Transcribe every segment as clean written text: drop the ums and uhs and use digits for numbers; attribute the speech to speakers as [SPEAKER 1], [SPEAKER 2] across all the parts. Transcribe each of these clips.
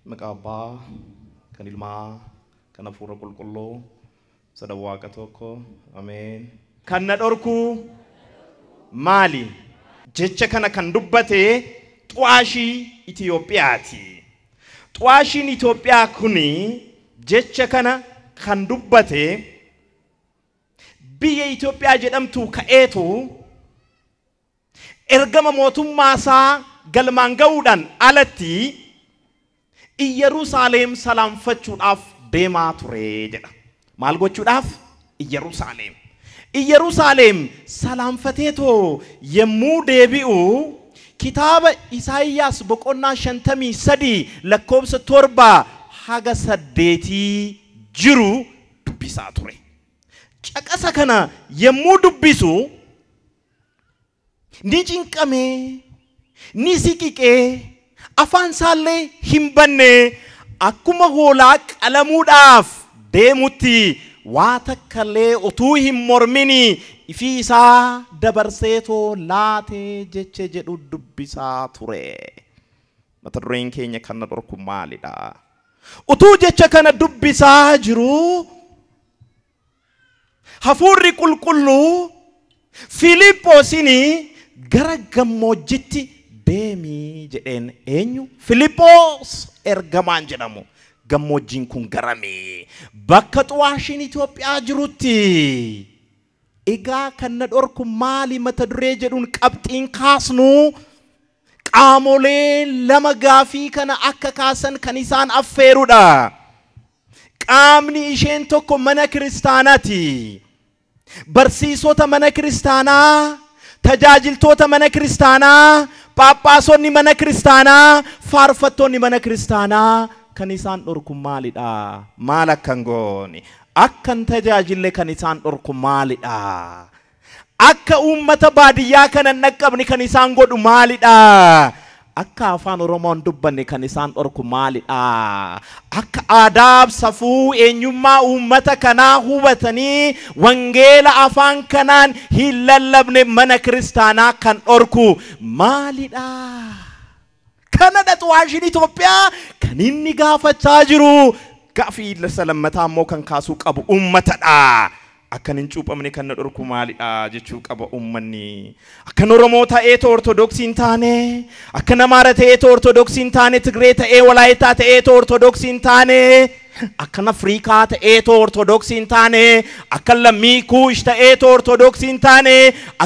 [SPEAKER 1] Maqaa Abbaa, kan Ilmaa, kan Hafuura Qulqulluu, sada Waaqa tokko, Ameen. Kan na dhorku maali? Jecha kana kan dubbate xu'aashii Itiyoophiyaati. Xu'aashiin Itiyoophiyaa kuni jecha kana kan dubbate biyya Itiyoophiyaa jedhamtu ka'eetu ergama mootummaa isaa galmaan ga'uudhaan alatti Iyyerusaalem salaamfachuudhaaf deemaa ture jedha. Maal gochuudhaaf? Iyyerusaalem. Iyyerusaalem salaamfateetoo yemmuu deebi'u kitaaba Isaayyaas boqonnaa 53 lakkoofsa 7 haga 8 jiru dubbisaa ture. Caqasa kana yemmuu dubbisu ni cinqamee, ni siqiqee, afaan isaallee hin banne, akkuma hoolaa qalamuudhaaf deemutti waa takkallee utuu hin mormini ifii isaa dabarseetoo laatee jecha jedhu dubbisaa ture. Mata dureen keenya kan na dhorku maalidha? Utuu jecha kana dubbisaa jiru hafuurri qulqulluu Filiphoosin gara gammoojjitti deemii jedheen. Eenyu? Filiphos ergamaan jedhamu. Gammoojjiin kun garamii? Bakka xu'aashiin Itoophiyaa jirutti. Egaa kan na dhorku maali mata duree jedhuun qabxiin kaasnu qaamolee lama gaafii kana akka kaasan kan isaan affeerudha. Qaamni isheen tokko mana kiristaanaati. Barsiisota mana kiristaanaa, tajaajiltoota mana kiristaanaa, phaaphaasonni mana kiristaanaa, faarfattoonni mana kiristaanaa kan isaan dhorku maalidha? Maal akkan goone? Akkan tajaajille kan isaan dhorku maalidha? Akka uummata baadiyyaa kana hin dhaqqabne kan isaan godhu maalidha? Akka afaan Oromoon dubbanne kan isaan dhorku maalidha? Akka aadaa, safuu, eenyummaa uummata kanaa hubatanii wangeela afaan kanaan hin lallabne mana kiristaanaa kan dhorku maalidha? Kanadha xu'aashiin Itoophiyaa kan inni gaafachaa jiru. Gaafii lammataa immoo kan kaasuu qabu uummatadha. Akkan hin cuuphamne kan na dhorku maalidha jechuu qaba uummanni. Akkan Oromoo ta'eetu Ortodoksii hin taane, akkan Amaara ta'eetu Ortodoksii hin taane, Tigree ta'ee Walaayitaa ta'eetu Ortodoksii hin taane, akkan Afrikaa ta'eetu Ortodoksii hin taane, akkan lammii Kuush ta'eetu Ortodoksii hin taane,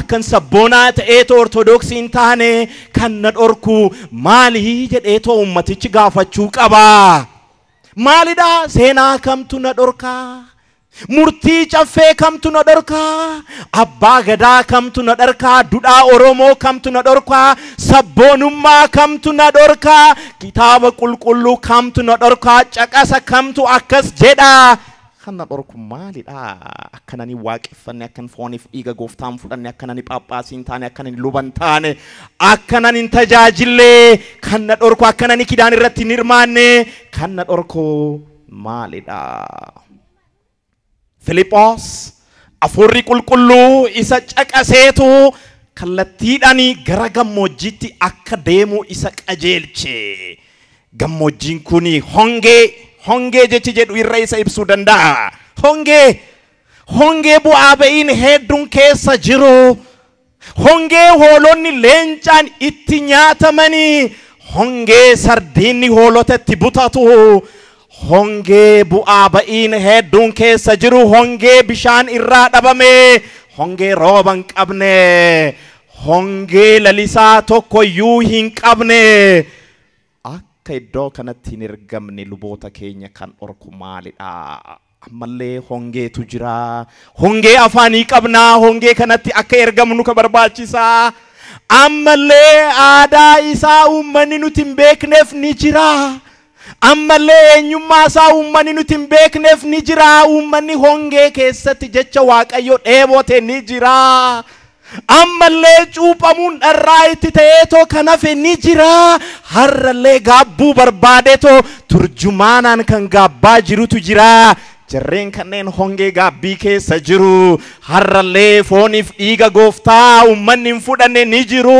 [SPEAKER 1] akkan Sabboonaa ta'eetu Ortodoksii hin taane kan na dhorku maali jedheetu uummatichi gaafachuu qaba. Maalidha? Seenaa kamtu na dhorkaa? Murtii caffee kamtu na dhorkaa? Abbaa gadaa kamtu na dhorkaa? Dudhaa Oromoo kamtu na dhorkaa? Sabboonummaa kamtu na dhorkaa? Kitaaba qulqulluu kamtu na dhorkaa? Caqasa kamtu akkas jedha? Kan na dhorku maalidha? Akkan ani waaqeffanne, akkan fooniif dhiiga gooftaan fudhanne, akkan ani phaaphaasii hin taane, akkan ani luba hin taane, akkan ani hin tajaajille kan na dhorku, akkan ani kidaan irratti hin hirmaanne kan na dhorku maalidha? Filiphos hafuurri qulqulluu isa caqaseetu kallattiidhaan gara gammoojjiitti akka deemu isa qajeelche. Gammoojjiin kun hongee, hongee jechi jedhu irra isa ibsuu danda'a. Hongee, hongee bu'aa ba'iin hedduun keessa jiru. Hongee hoolonni leencaan itti nyaatamanii, hongee sardiinni hoolota itti butatu. Hongee bu'aa ba'iin hedduun keessa jiru, hongee bishaan irraa dhabame, hongee rooba hin qabne, hongee lalisaa tokkoyyuu hin qabne. Akka iddoo kanatti hin ergamne luboota keenya kan dhorku maalidha? Ammallee hongeetu jira. Hongee afaanii qabnaa, hongee kanatti akka ergamnu ka barbaachisaa. Ammallee aadaa isaa uummanni nuti hin beekneef ni jira. Ammallee eenyummaa isaa uummanni nuti hin beekneef ni jira. Uummanni hongee keessatti jecha Waaqayyo dheebote ni jira. Ammallee cuuphamuun dharraa itti ta'eetoo kan hafe ni jira. Har'allee gaabbuu barbaadeetoo turjumaanaan kan gaabbaa jirutu jira. Jarreen kanneen hongee gaabbii keessa jiru. Har'allee fooniif dhiiga gooftaa uummanni hin fudhanne ni jiru.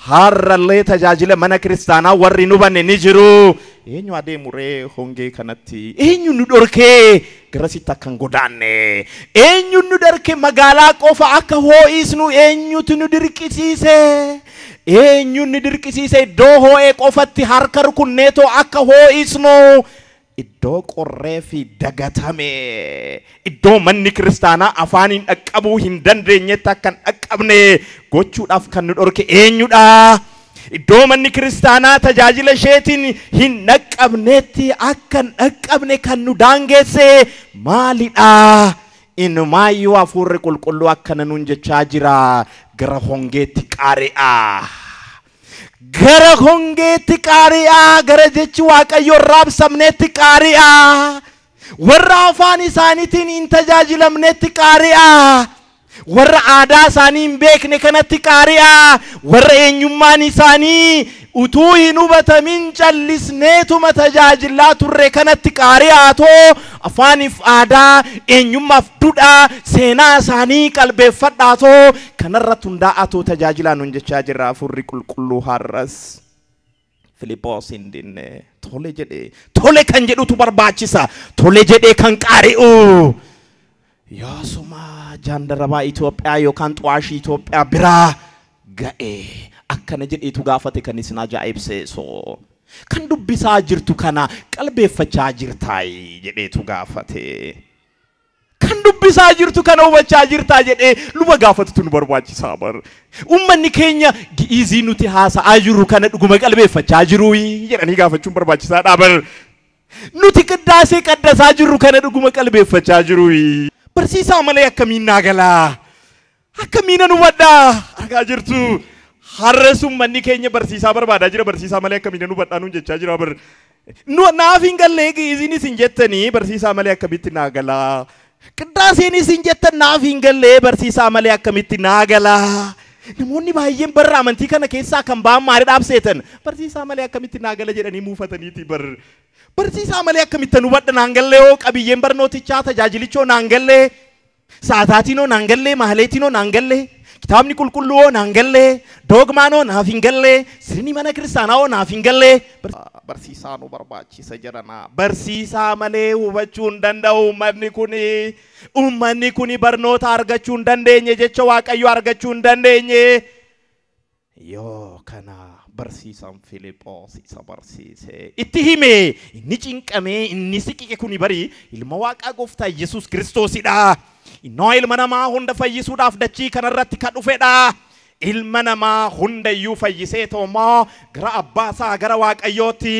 [SPEAKER 1] Har'allee tajaajila mana kiristaanaa warri hin hubanne ni jiru. Eenyu adeemu ree hongee kanatti? Eenyu nu dhorkee garasitti akka hin godaanne? Eenyu nu dhorkee magaalaa qofa akka hoo'isnu eenyutu nu dirqisiise? Eenyu nu dirqisiise iddoo hoo'ee qofatti harka rukunneetoo akka hoo'isnu? Iddoo qorree fi dagatame, iddoo manni kiristaanaa afaaniin dhaqqabuu hin dandeenyetti akka hin dhaqqabne gochuudhaaf kan nu dhorke eenyudha? Iddoo manni kiristaanaa tajaajila isheetiin hin dhaqqabnetti akka hin dhaqqabne kan nu daangeesse maalidha? Inumaayyuu hafuurri qulqulluu akkana nuun jechaa jira. Gara hongeetti qaari'a. Gara hongeetti qaari'a. Gara jechi Waaqayyoo raabsamneetti qaari'a. Warra afaan isaaniitiin hin tajaajilamnetti qaari'a. Warra aadaa isaanii hin beekne kanatti qaari'a. Warra eenyummaan isaanii utuu hin hubatamin callisneetuma tajaajilaa turre kanatti qaari'aatoo afaaniif aadaa eenyummaaf duudhaa seenaa isaanii qalbeeffadhaatoo kanarratti hundaa'atoo tajaajilaa nuun jechaa jirra hafuurri qulqulluu har'as. Filiphos hin dinne tole jedhee tole kan jedhutu barbaachisa. Tole jedhee kan qaari'u. Yoosuma jaandarabaa Itoophiyaa yookaan xu'aashii Itoophiyaa biraa ga'e akkana jedheetu gaafate kan isin ajaa'ibsiisu. Kan dubbisaa jirtu kana qalbeeffachaa jirtaayi jedheetu gaafate. Kan dubbisaa jirtu kana hubachaa jirtaa jedhee luba gaafatutu nu barbaachisaa bar. Uummanni keenya gi'izii nuti haasa'aa jirru kana dhuguma qalbeeffachaa jiruu jedhanii gaafachuun barbaachisaadha bar. Nuti qiddaasee qaddasaa jirru kana dhuguma qalbeeffachaa jiruu. Barsiisaa malee akkamiin naa galaa? Akkamiin nan hubadhaa? Argaa jirtu. Har'as uummanni keenya barsiisaa barbaadaa jira. Barsiisaa malee akkamiin nan hubadhaa nuun jechaa jira bar. Naaf hin gallee gi'iziin isin jettanii barsiisaa malee akkamitti naa galaa? Qiddaaseen isin jettan naaf hin gallee barsiisaa malee akkamitti naa galaa? Namoonni baay'een barra amantii kana keessaa kan ba'an maaliidhaaf seetan? Barsiisaa malee akkamitti naa gala jedhanii muufataniiti bar. Barsiisaa malee akkamitti hubadha naan gallee hoo qabiyyeen barnootichaa tajaajilichoo naan gallee saataatinoo naan gallee maaleetinoo naan gallee kitaabni qulqulluu hoo naan gallee doogmaanoo naaf hin gallee sirni mana kiristaanaa hoo naaf hin gallee. Barsiisaa nu barbaachisa jedhana. Barsiisaa malee hubachuu hin danda'u uummanni kuni. Uummanni kuni barnoota argachuu hin dandeenye jecha Waaqayyoo argachuu hin dandeenye. Yoo kana barsiisaan Filiphos isa barsiise itti hime inni cinqamee inni siqiqe kuni bari ilma Waaqaa gooftaa Yesuus Kiristoosidha. Innoo ilma namaa hunda fayyisuudhaaf dachii kanarratti kan dhufedha. Ilma namaa hundayyuu fayyisee toomoo gara abbaa isaa gara Waaqayyootti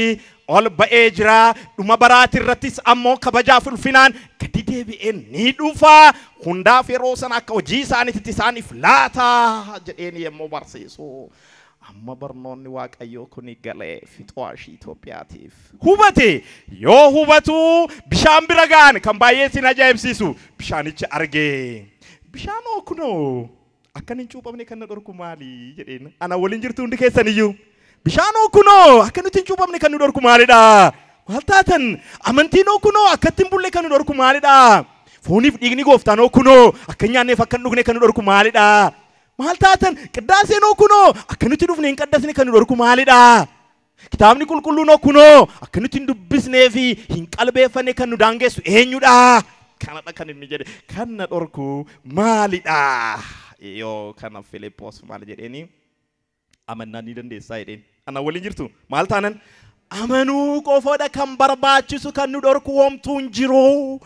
[SPEAKER 1] ol ba'ee jira. Dhuma baraati irrattis ammoo kabajaaf ulfinaan gadi deebi'ee ni dhufa. Hundaaf yeroo sana akka hojii isaaniitti isaaniif laata jedheen yemmuu barsiisu. Amma barnoonni Waaqayyoo kuni galee fixuwaashii Itoophiyaatiif. Hubate yoo hubatu bishaan bira ga'an kan baay'ee isin ajaa'ibsiisu bishaanicha argee. Bishaanoo kunoo akkan hin cuuphamne kan na dhorku maali jedheen. Ana waliin jirtu hundi keessan iyyuu. Bishaanoo kunoo akka nuti hin cuuphamne kan nu dhorku maalidha? Maal taatan amantiinoo kunoo akkatti hin bulle kan nu dhorku maalidha? Fooniif dhiigni gooftaanoo kunoo akka hin nyaanneef akka hin dhugne kan nu dhorku maalidha? Maal taatan qiddaaseenoo kunoo akka nuti dhufne hin qaddasne kan nu dhorku maalidha? Kitaabni qulqulluunoo kunoo akka nuti hin dubbisnee fi hin qalbeeffanne kan nu daangessu eenyudha? Kanadha kan inni jedhe kan na dhorku maalidha? Yoo kana Filiphos maal jedheeni? Amannaa ni dandeessaa jedheen. Ana waliin jirtu maal taanan? Amanuu qofoodha kan barbaachisu kan nu dhorku homtuu hin jiru.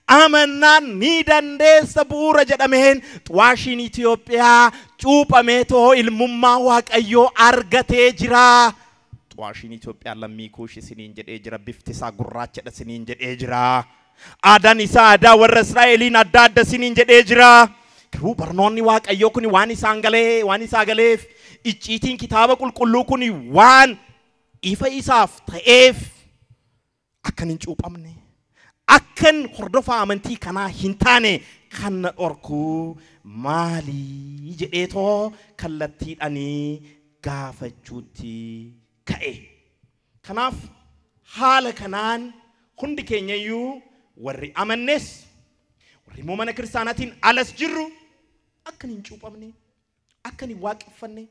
[SPEAKER 1] Amannaan ni dandeessa bu'uura jedhameen xu'aashiin Itoophiyaa cuuphamee too ilmummaa Waaqayyoo argatee jira. Xu'aashiin Itoophiyaa lammii kuush isiniin jedhee jira. Bifti isaa gurraachadha isiniin jedhee jira. Aadaan isaa aadaa warra Israa'eliin adda adda isiniin jedhee jira. Garuu barnoonni Waaqayyoo kun waan isaan galee waan isaa galeef icciitiin kitaaba qulqulluu kun waan ifa isaaf ta'eef akkan hin cuuphamne Akkan hordofaa amantii kanaa hin taane kan na dhorku maalii jedheetoo kallattiidhanii gaafachuutti ka'e. Kanaaf haala kanaan hundi keenyayyuu warri amannes warri immoo mana kiristaanaatiin alas jirru akkan hin cuuphamne, akkan hin waaqeffanne,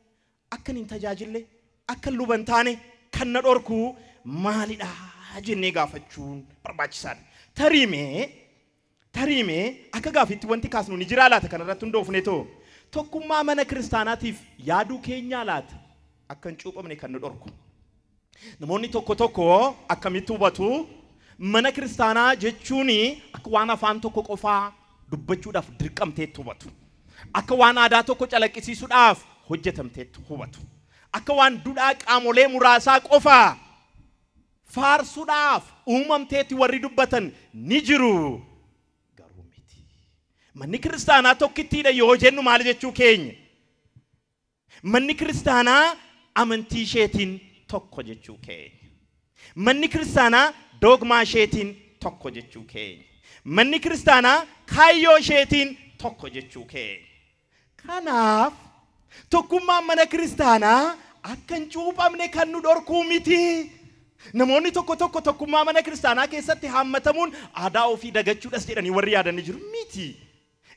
[SPEAKER 1] akkan hin tajaajille, akkan luba hin taane kan na dhorku maalidha jennee gaafachuun barbaachisaadha. Tariimee akka gaafitti wanti kaasnu ni jiraa laata kanarratti hundoofne too tokkummaa mana kiristaanaatiif yaaduu keenyaa laata akka hin cuuphamne kan nu dhorku. Namoonni tokko tokko akkamitti hubatu mana kiristaanaa jechuun akka waan afaan tokko qofaa dubbachuudhaaf dirqamteetti hubatu. Akka waan aadaa tokko calaqqisiisuudhaaf hojjetamteetti hubatu. Akka waan duudhaa qaamolee muraasaa qofaa faarsuudhaaf uumamteetti warri dubbatan ni jiru. Garuu miti. Manni kiristaanaa tokkittiidha yoo jennu maal jechuu keenya? Manni kiristaanaa amantii isheetiin tokko jechuu keenya. Manni kiristaanaa dogmaa isheetiin tokko jechuu keenya. Manni kiristaanaa kaayyoo isheetiin tokko jechuu keenya. Kanaaf tokkummaan mana kiristaanaa akka hin cuuphamne kan nu dhorkuu miti. Namoonni tokko tokko tokkummaa mana kiristaanaa keessatti hammatamuun aadaa ofii dagachuudhas jedhanii warri yaadan ni jiru miti.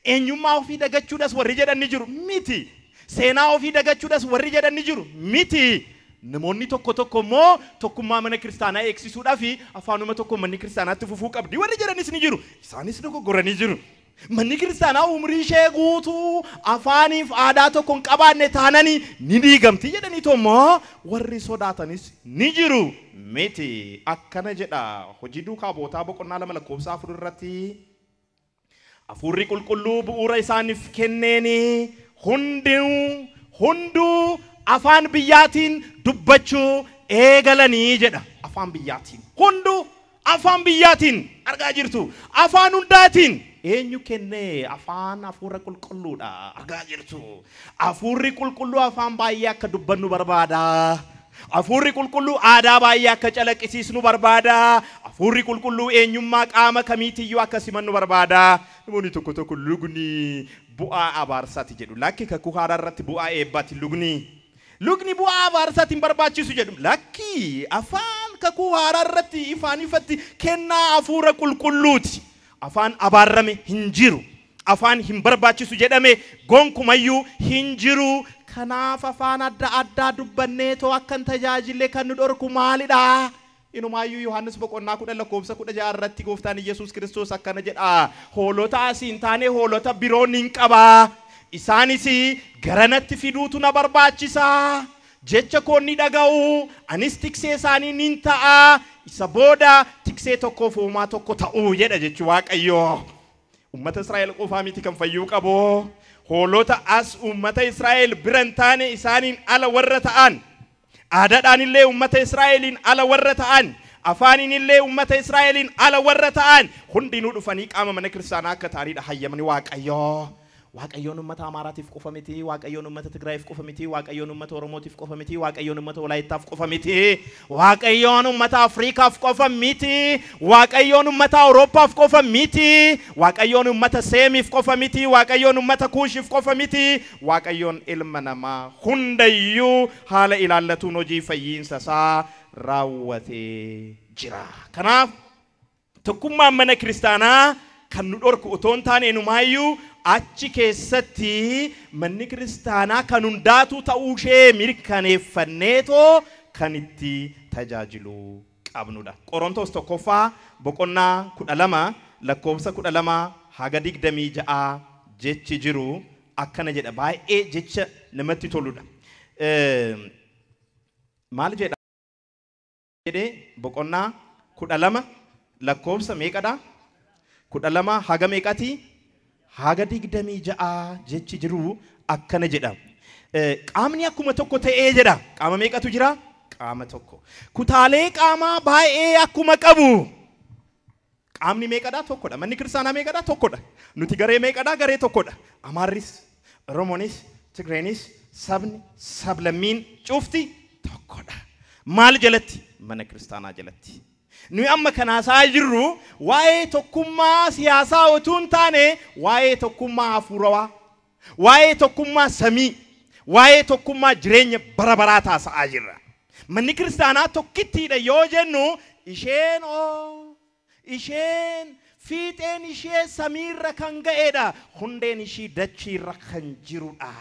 [SPEAKER 1] Eenyummaa ofii dagachuudhas warri jedhan ni jiru miti. Seenaa ofii dagachuudhas warri jedhan ni jiru miti. Namoonni tokko tokko immoo tokkummaa mana kiristaanaa eegsisuudhaaf afaanuma tokko manni kiristaanaatti fufuu qabdi warri jedhanis ni jiru. Isaanis dogoggoranii jiru. Manni kiristaanaa umrii ishee guutuu afaaniif aadaa tokko hin qabaanne taananii ni diigamti jedhaniitu immoo warri sodaatanis ni jiru miti. Akkana jedha hojii duukaa bootaa boqonnaa 2 lakkoofsa 4 irratti Hafuurri qulqulluu bu'uura isaaniif kenneeni hunduu afaan biyyaatiin dubbachuu eegalanii jedha. Afaan biyyaatiin hunduu afaan biyyaatiin argaa jirtu. Afaan hundaatiin eenyu kennee? Afaan hafuura qulqulluudha argaa jirtu. Hafuurri qulqulluu afaan baay'ee akka dubbannu barbaada. Hafuurri qulqulluu aadaa baay'ee akka calaqqisiisnu barbaada. Hafuurri qulqulluu eenyummaa qaama kamiitiyyuu akka simannu barbaada. Namoonni tokko tokko lugni bu'aa abaarsaati jedhu. Lakki kakuu haaraa irratti bu'aa eebbaati lugni. Lugni bu'aa abaarsaati hin barbaachisu jedhu. Lakki afaan kakuu haaraa irratti ifaan ifatti kennaa hafuura qulqulluuti. Afaan abaarame hin jiru. Afaan hin barbaachisu jedhame gonkumayyuu hin jiru. Kanaaf afaan adda addaa dubbanneetoo akkan tajaajille kan nu dhorku maalidha? Inumaayyuu Yohaannis boqonnaa 10 lakkoofsa 16 irratti gooftaan Iyyasuus Kiristoos akkana jedha. Hoolota asii hin taane hoolota biroon hin qaba. Isaanis garanatti fiduutu na barbaachisa. Jecha koo ni dhaga'u. Anis tiksee isaanii nin ta'a. Isa booda tiksee tokkoof uumaa tokko ta'uu jedha jechi Waaqayyoo. Uummata Israa'el qofaa miti kan fayyuu qabu. Hoolota as uummata Israa'el bira hin taane isaaniin ala warra ta'an, aadaadhaan illee uummata Israa'eliin ala warra ta'an, afaaniin illee uummata Israa'eliin ala warra ta'an hundinuu dhufanii qaama mana kiristaanaa akka ta'anidha hayyamni Waaqayyoo. Waaqayyoon uummata Amaaraatiif qofa miti, Waaqayyoon uummata Tigraayiif qofa miti, Waaqayyoon uummata Oromootiif qofa miti, Waaqayyoon uummata Walaayittaaf qofa miti, Waaqayyoon uummata Afriikaaf qofa miti, Waaqayyoon uummata Awurooppaaf qofa miti, Waaqayyoon uummata Seemiif qofa miti, Waaqayyoon uummata Kuushiif qofa miti, Waaqayyoon ilma namaa hundayyuu haala ilaallatuun hojii fayyiinsa isaa raawwatee jira. Kanaaf tokkummaan mana kiristaanaa kan nu dhorku otoo hin taane inumaayyuu achi keessatti manni kiristaanaa kan hundaatu ta'uu ishee mirkaneeffanneetoo kan itti tajaajiluu qabnudha. Qorontos 1ffaa boqonnaa 12 lakkoofsa 12 haga 26 jechi jiru akkana jedha. Baay'ee jecha namatti toludha. Maal jedha? Jedhee boqonnaa 12 lakkoofsa meeqadha? 12 haga meeqati? Haga 26 jechi jiru akkana jedha. Qaamni akkuma tokko ta'ee jedha. Qaama meeqatu jira? Qaama tokko. Kutaalee qaamaa baay'ee akkuma qabu. Qaamni meeqadha? Tokkodha. Manni kiristaanaa meeqadha? Tokkodha. Nuti garee meeqadha? Garee tokkodha. Amaarris, Oromoonis, Tigreenis, sabni, sablammiin cufti tokkodha. Maal jalatti? Mana kiristaanaa jalatti. Nuyi amma kan haasa'aa jirru waa'ee tokkummaa siyaasaa utuu hin taane waa'ee tokkummaa hafuurawaa, waa'ee tokkummaa samii, waa'ee tokkummaa jireenya bara baraa taasa'aa jirra. Manni kiristaanaa tokkittiidha yoo jennu isheen oo isheen fiixeen ishee samiirra kan ga'eedha. Hundeen ishii dachiirra kan jirudha.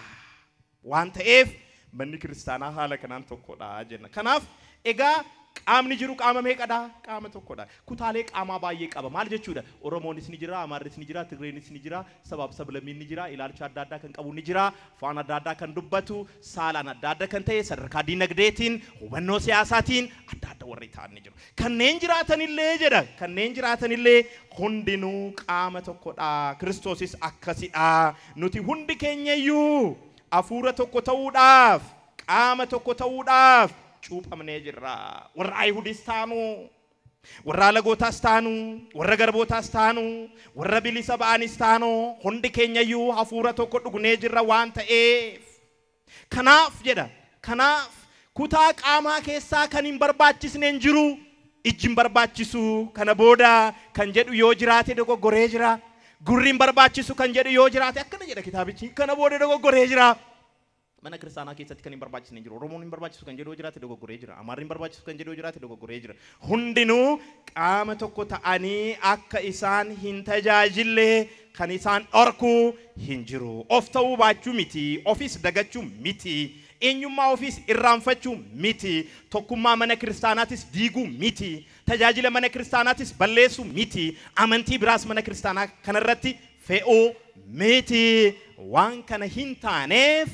[SPEAKER 1] Waan ta'eef manni kiristaanaa haala kanaan tokkodha jenna. Kanaaf egaa qaamni jiru qaama meeqadha? Qaama tokkodha. Kutaalee qaamaa baay'ee qaba. Maal jechuudha? Oromoonis ni jira, Amaarris ni jira, Tigreenis ni jira, sabaaf sablammiin ni jira, ilaalcha adda addaa kan qabu ni jira, afaan adda addaa kan dubbatu, saalaan adda adda kan ta'e, sadarkaa diinagdeetiin, hubannoo siyaasaatiin adda adda warri ta'an ni jiru. Kanneen jiraatanillee jedha, kanneen jiraatanillee hundinuu qaama tokkodha. Kiristoosis akkasidha. Nuti hundi keenyayyuu hafuura tokko ta'uudhaaf, qaama tokko ta'uudhaaf cuuphamnee jirra. Warra Ayihudis taanu, warra alagootaas taanu, warra garbootaas taanu, warra bilisa ba'anis taanu, hundi keenyayyuu hafuura tokko dhugnee jirra waan ta'eef. Kanaaf jedha, kanaaf kutaa qaamaa keessaa kan hin barbaachisne hin jiru, ijji hin barbaachisu kana booda kan jedhu yoo jiraate dogoggoree jira. Gurri hin barbaachisu kan jedhu yoo jiraate akkana jedha kitaabichi, kana booda dogoggoree jira. Mana kiristaanaa keessatti kan hin barbaachisne jiru. Oromoon hin barbaachisu kan jedhu yoo jiraate dogoggoree jira. Amaarri hin barbaachisu kan jedhu yoo jiraate dogoggoree jira. Hundinuu qaama tokko ta'anii akka isaan hin tajaajille kan isaan dhorku hin jiru. Of ta'uu baachuu miti, ofis dagachuu miti, eenyummaa ofiis irraanfachuu miti, tokkummaa mana kiristaanaatis diiguu miti, tajaajila mana kiristaanaatis balleessuu miti, amantii biraas mana kiristaanaa kanarratti fe'uu miti. Waan kana hin taaneef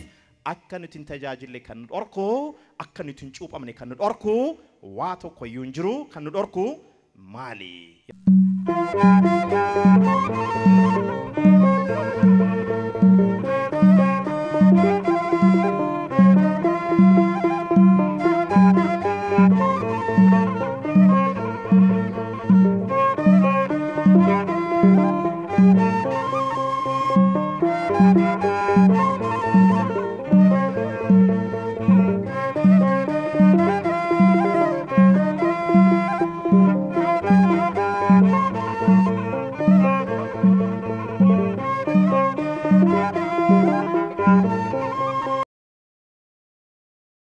[SPEAKER 1] akka nuti hin tajaajille kan nu dhorku, akka nuti hin cuuphamne kan nu dhorku, waa tokko iyyuu hin jiru. Kan nu dhorku maali?